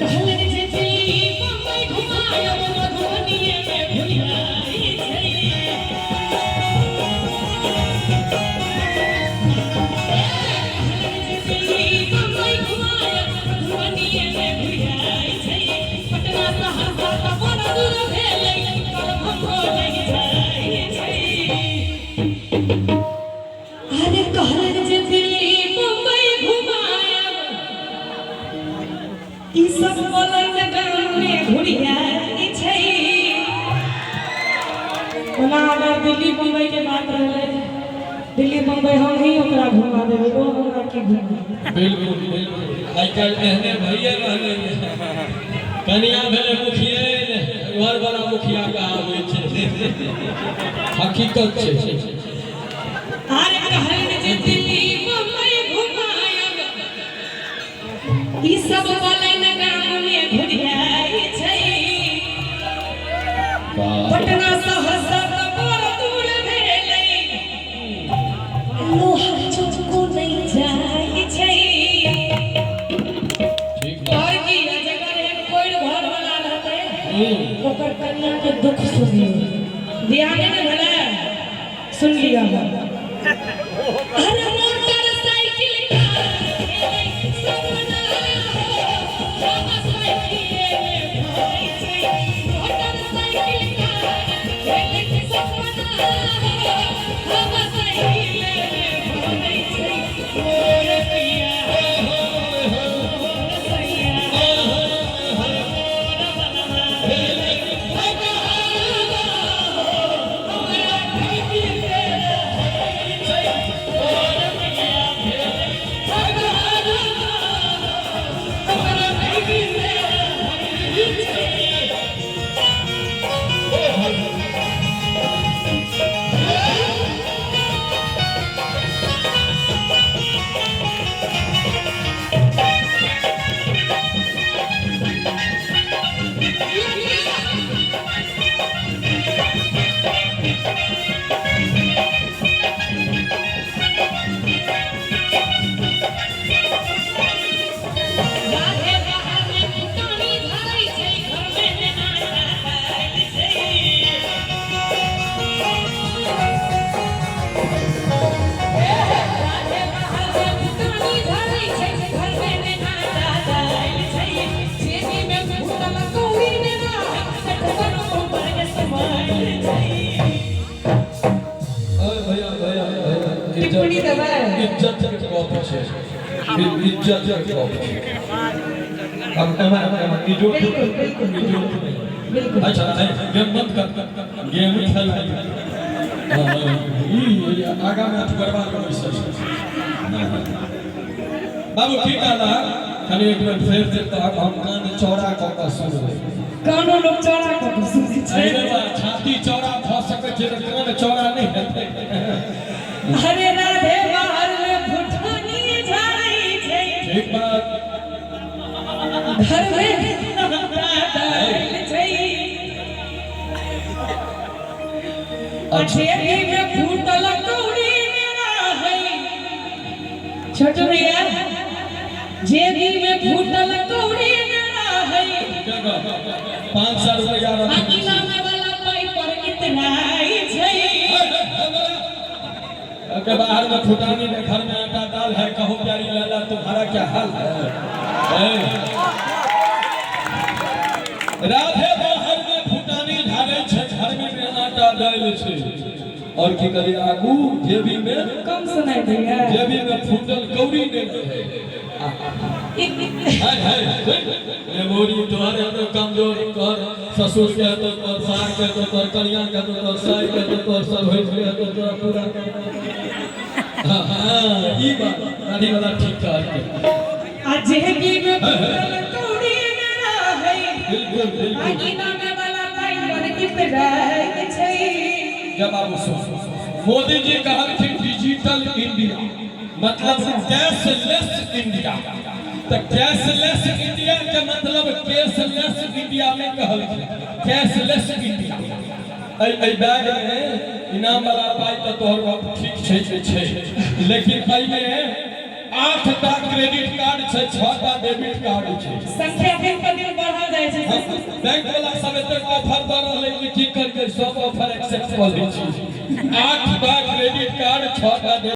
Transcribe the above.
कहलनि जे दिल्ली बम्बई घुमायब मधुबनीये मे घुरियाइ छै। कहलनि जे दिल्ली बम्बई घुमायब मधुबनीये मे घुरियाइ छै। पटना सहरसा तऽ बड़ दूर भेलै दरभंगो नहि जाइ छै। अरे कहलनि जे दिल्ली बम्बई घुमायब ई सब बोलैत गाममे घुरियाइ छै। ओना अगर दिल्ली बम्बई के बात रहलै, दिल्ली बम्बई हम ही ओकरा घुमा देबै, ओ हमरा की घुमा? बिल्कुल बिल्कुल, आइ काल्हि एहने भइए रहलै। कनिया भेलै मुखिया, घरवला मुखिया कहाबै छै, हकीकत छै। अरे कहलनि जे दिल्ली बम्बई घुमायब ई सब बोलैन गाममे घुरियाइ छै। पटना सहरसा तऽ बड़ दूर भेलै, लोहा चौको नहि जाइ छै। ठीक बात। और की, जकर एहन कोरि घर वाला रहतै ओकर कनिया के दुख सुनियौ। ध्याने नहि भेलै, सुन लिअ। अरे मोटर साइकिल कार भेलै सपना हो, बाबा साइकिले मे भरै छै। मोटर साइकिल कार भेलै सपना हो, बाबा साइकिले मे भरै छै। मोर पिया मोर सैया मोर बलमा भेलै भगवान हो, हमरा ढेकी से रहै छै। मोर पिया भेलै भगवान हो, हमरा ढेकी से रहै छै। राधे बाहर में फुटानी धरै छै, घर में नेना दाइल छै। राधे बाहर में फुटानी धरै छै, घर में नेना दाइल छै। जेबी में फूटल कौड़ी नेना है, सठवन ऊपर के समाइल छै। अरे भैया भैया भैया, टिप्पणी देबै? इज्जत के गप छै, इज्जत के गप छै। अब एमा एमा इज्जत बिल्कुल, बिल्कुल। इज्जत नहीं। बिल्कुल। अच्छा, गेम बंद कर, गेम खेलाइ ई आगा में अथगरबा के बैसल छै। बाबू की कहला? कनि एक बेर फेर से कहक, हम कान चौड़ा कऽ कऽ सुनबै। कानो लोक चौड़ा कऽ कऽ सुनै छै? अरे बा, छाती चौड़ा भऽ सकै छै तऽ कान चौड़ा नहि हेतै? अरे राधे बाहर में फुटानी झाड़ै छै, ठीक बात। घर में दाइल छै। जेबी में फूटल कौड़ी मेरा है, छोटू भैया, जेबी में फूटल कौड़ी मेरा है। 500 रुपया रख। आ इनाम वाला पाई पर इतराई छै। के बाहर में फुटानी में घर में आटा दाल है, कहो प्यारी लाला तुम्हारा क्या हाल है। ए। राधे बाहर में फुटानी झाड़े छै, घर में में आटा दाल छै, और की करी आगू? जेबी में कम सुनाई दैया। जेबी में फूटल कौड़ी नहीं रहे। है है मेमोरी तोहर हेतौ कमजोर। तोहर ससुर के हेतौ, तोहर सार के हेतौ, तोहर कनिया के हेतौ, तोहर साइ के हेतौ, तोहर सरहोइज के हेतौ, तोरा पूरा। हाँ हाँ, ई बात दाढ़ी वाला ठीक कहलकै। आ जेबी में फूटल कौड़ी मेरा है, बिल्कुल बिल्कुल। आ इनाम वाला पाई पर इतराई छै। जब बाबू सुन, मोदी जी कहलखिन डिजिटल इंडिया मतलब कैशलेस इंडिया, तऽ कैशलेस इंडिया के मतलब कैशलेस इंडिया में कहलखिन कैशलेस इंडिया। एहि एहि बैग में इनाम वाला पाई तऽ तोहर गप ठीक छै जे छै, लेकिन एहिमे 8टा क्रेडिट कार्ड छै, 6टा डेबिट कार्ड छै। संख्या दिन पर दिन बढ़ल जाइ छै। बैंक वाला सब एतेक ऑफर दऽ रहलै कि की करियै, सब ऑफर एक्सेप्ट कऽ लै छी। 8टा क्रेडिट कार्ड, 6टा।